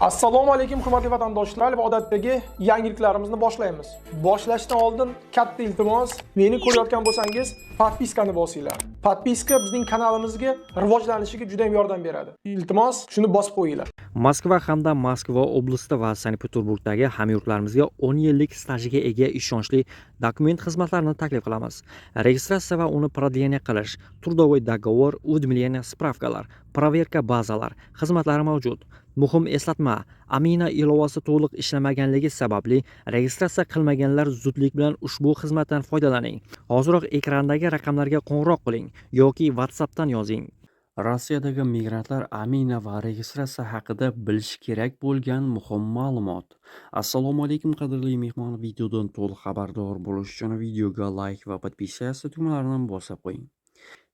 Assalomu alaykum, hurmatli vatandoshlar, va odatdagi yangiliklarimizni boshlaymiz. Boshlashdan oldin katta iltimos, meni ko'rayotgan bo'lsangiz, подписка ni bosinglar. Подписка bizning kanalimizga rivojlanishiga juda ham yordam beradi. Iltimos, shuni bosib qo'yinglar. Moskva hamda Moskva oblasti va Sankt-Peterburgdagi hamyurtlarimizga 10 yillik stajiga ega ishonchli dokument xizmatlarini taklif qilamiz. Registratsiya va uni продление qilish, трудовой договор, уведомление, справка lar, проверка bazalar xizmatlari mavjud. Muhim eslatma: Amina ilovasi to'liq ishlamaganligi sababli registratsiya qilmaganlar zudlik bilan ushbu xizmatdan foydalaning. Hoziroq ekrandagi raqamlarga qo'ng'iroq qiling yoki WhatsAppdan yozing. Rossiyadagi migrantlar Amina va registratsiya haqida bilishi kerak bo'lgan muhim ma'lumot. Assalomu alaykum, qadrli mehmon. Videodan to'liq xabardor bo'lish uchun videoga layk va подписаться tugmalarini bosib qo'ying.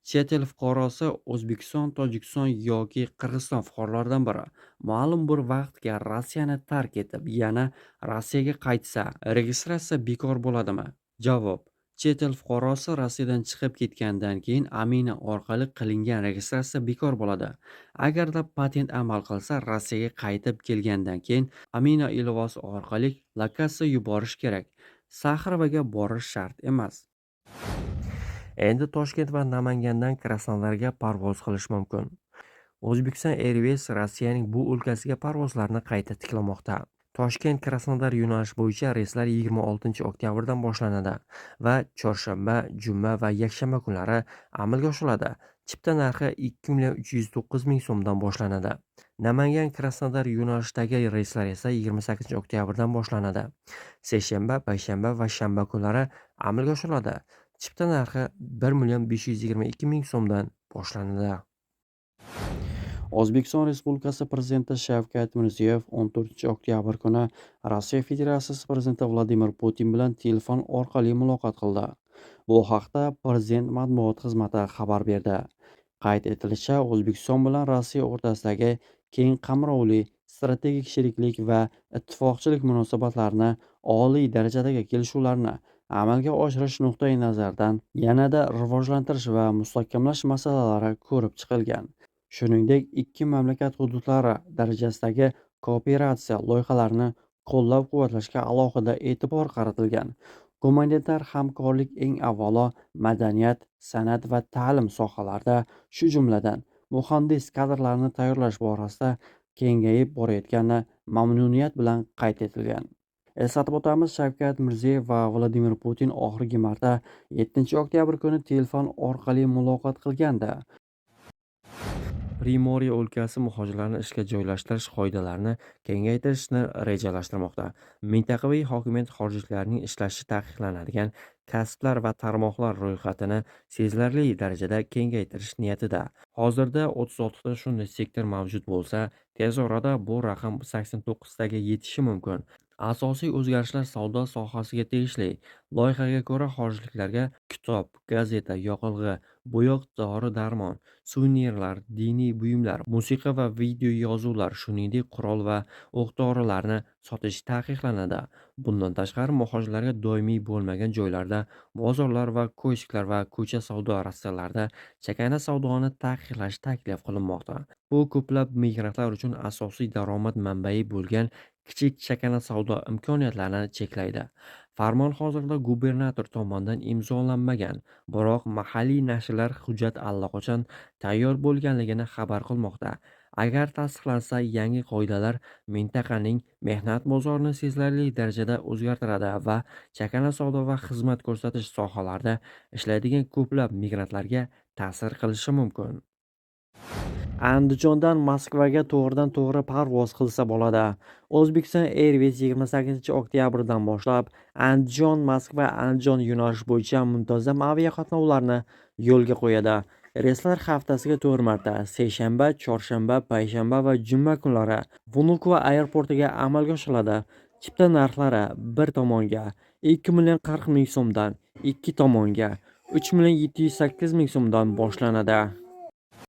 Chet el fuqarosi O'zbekiston, Tojikiston yoki Qirg'iziston fuqarolaridan biri ma'lum bir vaqtga Rossiyani tark etib, yana Rossiyaga qaytsa, registratsiya bekor bo'ladimi? Javob: Chet el fuqarosi Rossiyadan chiqib ketgandan keyin Amina orqali qilingan registratsiya bekor bo'ladi. Agarda patent amal qilsa, Rossiyaga qaytib kelgandan keyin Amina ilovasi orqali lokatsiya yuborish kerak. Saxarovoga borish shart emas. Endi Toshkent va Namangandan Krasnodarga parvoz qilish mumkin. Uzbekistan Airways Rossiyaning bu o'lkasiga parvozlarni qayta tiklamoqda. Toshkent Krasnodar yo'nalishi bo'yicha reyslar 26-oktabrdan boshlanadi va chorshanba, juma va yakshanba kunlari amalga oshiriladi. Chipta narxi 2 309 ming so'mdan boshlanadi. Namangan Krasnodar yo'nalishidagi reyslar esa 28-oktabrdan boshlanadi. Seshanba, payshanba va shanba kunlari amalga oshiriladi. Chipta narxi 1 522 ming so'mdan boshlanadi. O'zbekiston Respublikasi Prezidenti Shavkat Mirziyoyev 14 oktyabr kuni Rossiya Federatsiyasi Prezidenti Vladimir Putin bilan telefon orqali muloqot qildi. Bu haqda Prezident matbuot xizmati xabar berdi. Qayd etilishicha, O'zbekiston bilan Rossiya o'rtasidagi keng qamrovli strategik sheriklik va ittifoqchilik munosabatlarini oliy darajadagi kelishuvlarni amalga oshirish nuqtai nazaridan yanada rivojlantirish va mustahkamlash masalalari ko'rib chiqilgan. Shuningdek, ikki mamlakat hududlari darajasidagi kooperatsiya loyihalarini qo'llab-quvvatlashga alohida e'tibor qaratilgan. Gumanitar hamkorlik, eng avvalo, madaniyat, san'at va ta'lim sohalarida, shu jumladan, muhandis kadrlarni tayyorlash borasida kengayib borayotgani mamnuniyat bilan qayd etilgan. Eslatib o'tamiz, Shavkat Mirziyoyev va Vladimir Putin oxirgi marta 7 oktyabr kuni telefon orqali muloqot qilgandi. Primorye o'lkasi muhojirlarni ishga joylashtirish qoidalarini kengaytirishni rejalashtirmoqda. Mintaqaviy hokimiyat xorijliklarning ishlashi taqiqlanadigan kasblar va tarmoqlar ro'yxatini sezilarli darajada kengaytirish niyatida. Hozirda 36 ta shunday sektor mavjud bo'lsa, tez orada bu raqam 89 taga yetishi mumkin. Asosiy o'zgarishlar savdo sohasiga tegishli. Loyihaga ko'ra, xorijliklarga kitob, gazeta, yoqilg'i, bo'yoq, dori-darmon, suvenirlar, diniy buyumlar, musiqa va videoyozuvlar, shuningdek, qurol va o'q-dorilarni sotish taqiqlanadi. Bundan tashqari, muhojirlarga doimiy bo'lmagan joylarda, bozorlar va kiosklar va ko'cha savdo rastalarida chakana savdoni taqiqlash taklif qilinmoqda. Bu ko'plab migrantlar uchun asosiy daromad manbai bo'lgan kichik chakana savdo imkoniyatlarini cheklaydi. Farmon hozirda gubernator tomonidan imzolanmagan, biroq mahalliy nashrlar hujjat allaqachon tayyor bo'lganligini xabar qilmoqda. Agar tasdiqlansa, yangi qoidalar mintaqaning mehnat bozorini sezilarli darajada o'zgartiradi va chakana savdo va xizmat ko'rsatish sohalarida ishlaydigan ko'plab migrantlarga ta'sir qilishi mumkin. Andijondan Moskvaga to'g'ridan-to'g'ri parvoz qilsa bo'ladi. Uzbekistan Airways 28-oktabrdan boshlab Andijon Moskva Andijon yo'nalishi bo'yicha muntazam aviaqatnovlarni yo'lga qo'yadi. Reyslar haftasiga 4 marta: seshanba, chorshanba, payshanba va juma kunlari Vnukovo aeroportiga amalga oshiriladi. Chipta narxlari bir tomonga 2 040 ming so'mdan, ikki tomonga 3 708 ming so'mdan boshlanadi.